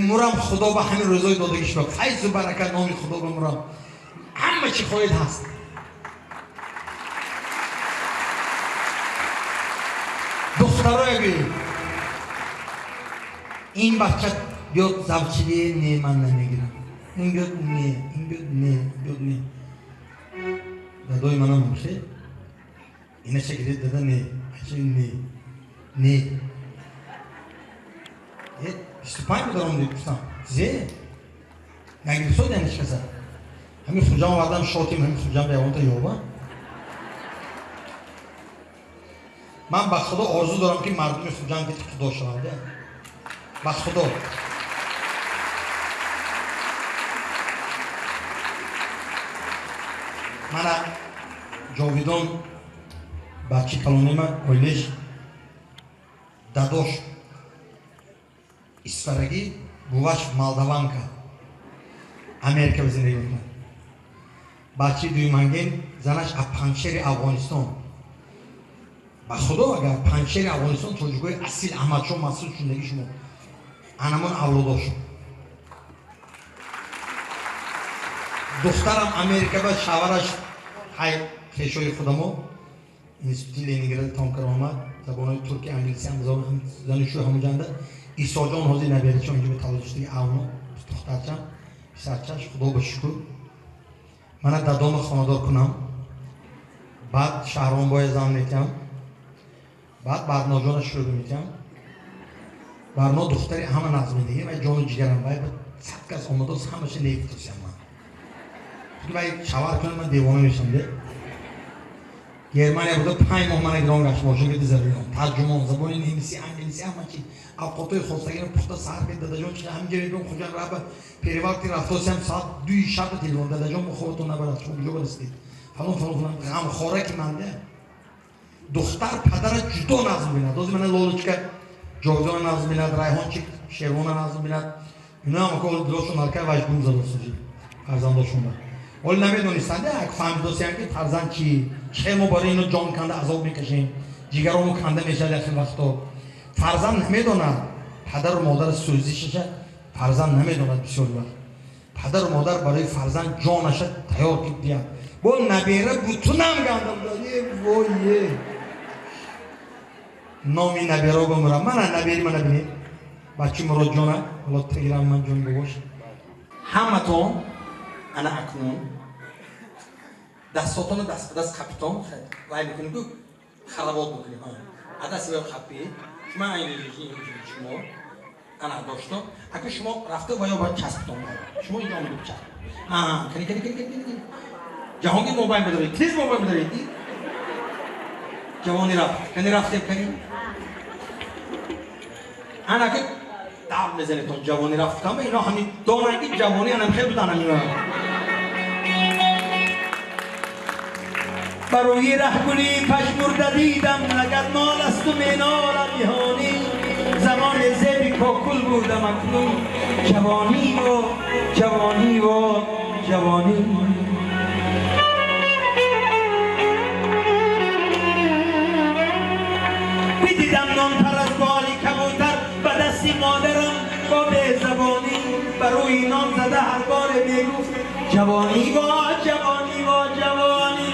Мурам худо ба ҳамин рӯзои додагиш ба файзу баракат номи худо ба мурам. Ҳама чи хоҳед ҳаст. Духтароя гӯед, ин бача биёд завчилие, не, ман намегирам. Ин биёд, не, ин биёд, не, биёд, не. Дадои манам ҳамше инаша гиред, дада, не, ача, не, не. 25 бударом дед, гуфтам зе нагирифтод яъне чӣ каса. Ҳамин Хуҷанд овардам, шотим, ҳамин Хуҷанд ба ягонта ёба. Ман ба худо орзу дорам, ки мардуми Хуҷанд ки худо шаванд, ба худо. Мана Ҷовидон, бачи калонима, оилеш дадош Исфарагӣ, буваш молдаванка, Америка ба зиндагӣ мекунад. Бачаи дуюманген занаш аз Панҷшери Афғонистон. Ба худо, агар Панҷшери Афғонистон тоҷикои асил Аҳмадшоҳ Масуд шундагӣ шумо анамон авлодошон. Духтарам Америка ба шавараш ҳай хешои худамо, институти Ленинград тамом карда омад, забонҳои турки, англиси ҳам зану шӯй ҳамуҷанда. Исоҷон ҳозир наберача онҷо ба таваллуд шудаги авно духтарчам, писарчаш, худо ба шукр. Мана дадома хонадор кунам, баъд Шаҳронбоя зан метиҳам, баъд Барноҷона шӯрба метиҳам. Барно духтари ҳама нағз медиҳем, вай ҷону ҷигарам, вай 100 кас омадост, ҳамаша нефтусям ман. Вай шавар кунам, ман девона мешам де. Германия буда 5 моҳ мана гирон гашт, мошин гирди зарурон, тарҷумон, забони немисӣ, англисӣ, ҳама чи, авқотҳои хостагиро пухта саҳар ки дадаҷон чи ҳаминҷа мебиём Хуҷанд раба перевал ки рафтосиам соат 2 шаба телефон, дадаҷон мо хобатон набарад, шумо куҷо барасидед, фалон фалон фалон. Ғамхора ки ман де. Духтар падара ҷудо нағз мебинад. Ҳозир мана Лолочка Ҷовидона нағз мебинад, Райҳончик Шервона нағз мебинад. Иноам ака дилошон алкай вайш гум задосажи фарзандошонба. Ҳоле намедонистанд, як фаҳмидосиям ки фарзанд чи, чӣ хел мо барои ино ҷон канда азоб мекашем, ҷигаромо канда мешавад як хел вақто. Фарзанд намедонад падару модар сӯзишаша, фарзанд намедонад бисёр вақт. Падару модар барои фарзанд ҷонаша тайёр ки диҳад. Бо набера бутунам ганда буда. Е вой е. Номи наберо бамурам. Мана набери мана бинед. Бачи Муродҷона, ҳоло тагирам ман ҷон бобош. Ҳаматон ана акнун дастотонро даст ба даст қапитон вай мекунем, ку харавот мекунем. Адаси вай қапи шумо, шумо ана дошто, аку шумо рафта ва ё бояд часпитон. Шумо инҷо омадед часп. Кани кани кани кани кани. Ҷаҳонгир мобайн бадаред, тез мобайн бадаред. Ҷавони рафт, кани рафтем, кани. Ана ки давр мезанедтон ҷавони рафт, кама ино ҳамин донанд ки ҷавони анам хел будан ҳамино. Барои раҳгулӣ пажмурда дидам, лагадмол асту менолам ниҳонӣ. Замони зеби кокул будам, акнун ҷавонӣ во, ҷавонӣ во, ҷавонӣ. Бидидам нон пар аз боли кабутар ба дасти модарам бо безабонӣ. Барои нон зада ҳар боре мегуфт ҷавонӣ во, ҷавонӣ во, ҷавонӣ.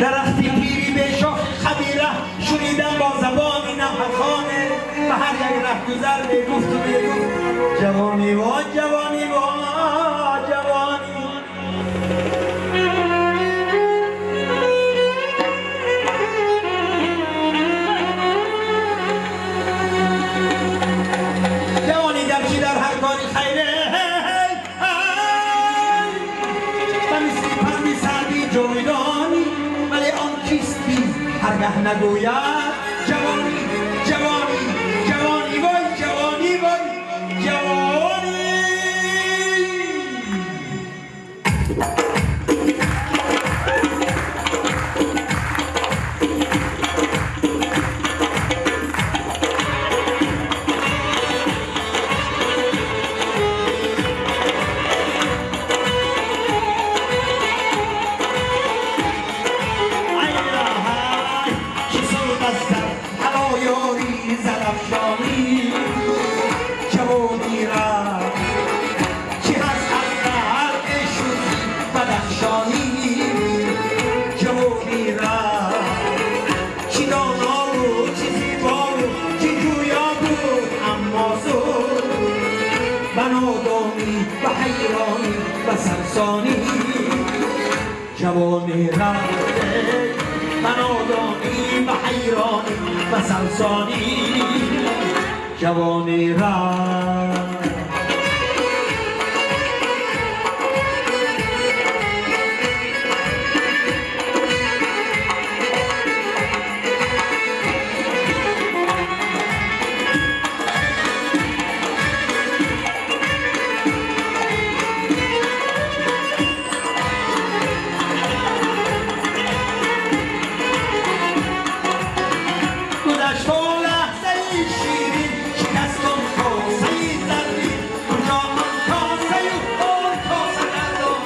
Дарахти пири бешохи хабира шунидам бо забони навҳахоне, ба ҳар як раҳгузар мегуфту мегуфт ҷавонӣ во, ҷавонӣ во, ҷавонӣ. Ҷавонӣ гарчи дар ҳар кори хайре ба мисли панди Саъдӣ ҷовидонӣ, вале он кисти ҳаргаҳ нагӯяд ҷавонӣ, ҷавонӣ, ҷавонӣ вой, ҷавонӣ вой, ҷавонӣ. Бадахшонӣ ҷавонӣ рафт, чӣ ҳаст аз ғарқи шӯхи Бадахшонӣ ҷавонӣ рафт, чӣ доно буд, чӣ зебо буд, чӣ ҷӯё буд, аммо зуд ба нодонӣ, ба ҳайронӣ, ба сарсонӣ ҷавонӣ рафт, ба нодонӣ, ба ҳайронӣ, ба сарсонӣ ҷавонӣ рафт. گذشت و لحظه شیرین، شکست آن کاسه زرین، کجا آن کاسه و آن کاسه گردان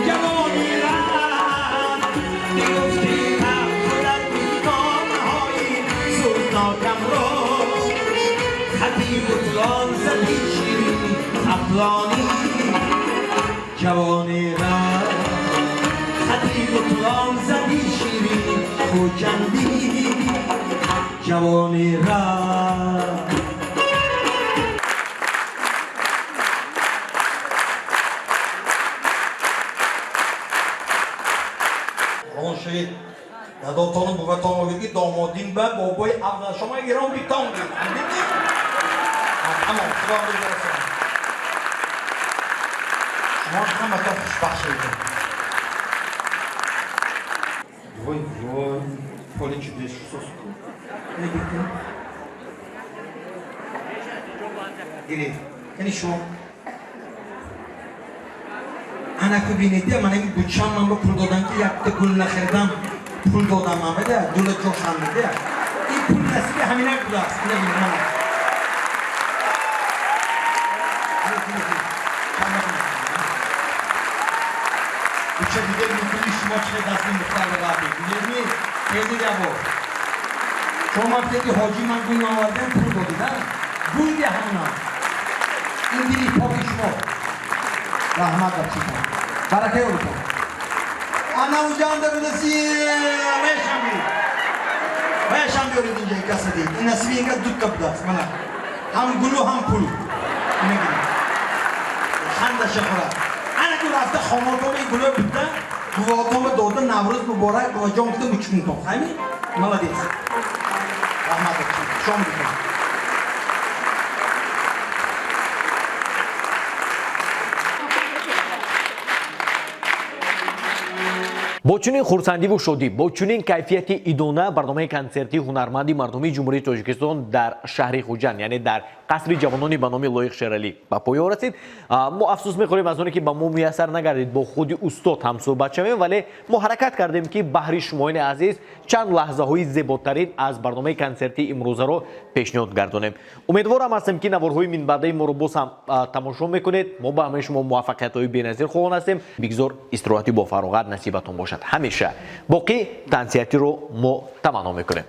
جوانی رفت. بگفتی غم خودت بیگانه‌های سوزناکم را، خطی بطلان زدی شیرینی خپلانی جوانی رفت، خطی بطلان زدی شیرینی خوجندی جوانی رفت. Рон шавед, дадотону буватон гуфт ки домодим ба бобои Афзалшома Эрон битон гуфт. Тамом, худо расонад. Шумо ҳаматон хушбахт шавед. Вой, вой, поле чудес шусос. Гиред, яъне шумо анаку бинед, ман ин бучам ман ба пул додам ки якта гул нахаридам, пул додам ман бада гула ҷошам буда. Ин пул насиби ҳаминак будааст. Ина бинед ман. Буча дидед мекунӣ шумо чӣ дасти мухтар ба ғарб дидед ми? Хеле ябор. Шумо ман гуфтед ки ҳоҷӣ ман гул наовардам, пул додед, а? Гул де ҳамона. Ин дили поки шумо. Раҳмат бахшитон. Баракаи ёбитон. Ана уҷанда будаси, ваяшам биёред. Ваяшам биёред инҷа каса дид. Ин насиби инга дутта будааст. Мана. Ҳам гулу ҳам пул. Ина гиред. Хандаша хӯрад. Ана ку рафта хонотома ин гуло буда, бувотома дода Наврӯз муборак, буваҷон гуфта мучкунтон. Ҳамин? Молодец. Раҳмат бахшитон. Шом битон. Бо чунин хурсандиву шодӣ, бо чунин кайфияти идона барномаи консертии ҳунарманди мардумии Ҷумҳурии Тоҷикистон дар шаҳри Хуҷанд, яъне дар қасри ҷавонони ба номи Лоиқ Шералӣ ба поён расид. Мо афсӯс мехӯрем аз оне ки ба мо муяссар нагардид бо худи устод ҳамсӯҳбат шавем, вале мо ҳаракат кардем ки баҳри шумоёни азиз чанд лаҳзаҳои зеботарин аз барномаи консертии имрӯзаро пешниҳод гардонем. Умедворам ҳастем ки наворҳои минбаъдаи моро боз ҳам тамошо мекунед. Мо ба ҳамаи шумо муваффақиятҳои беназир хоҳон ҳастем. Бигзор истироҳати бофароғат насибатон бошад. Ҳамеша боқӣ тансиҳатиро мо таманно мекунем.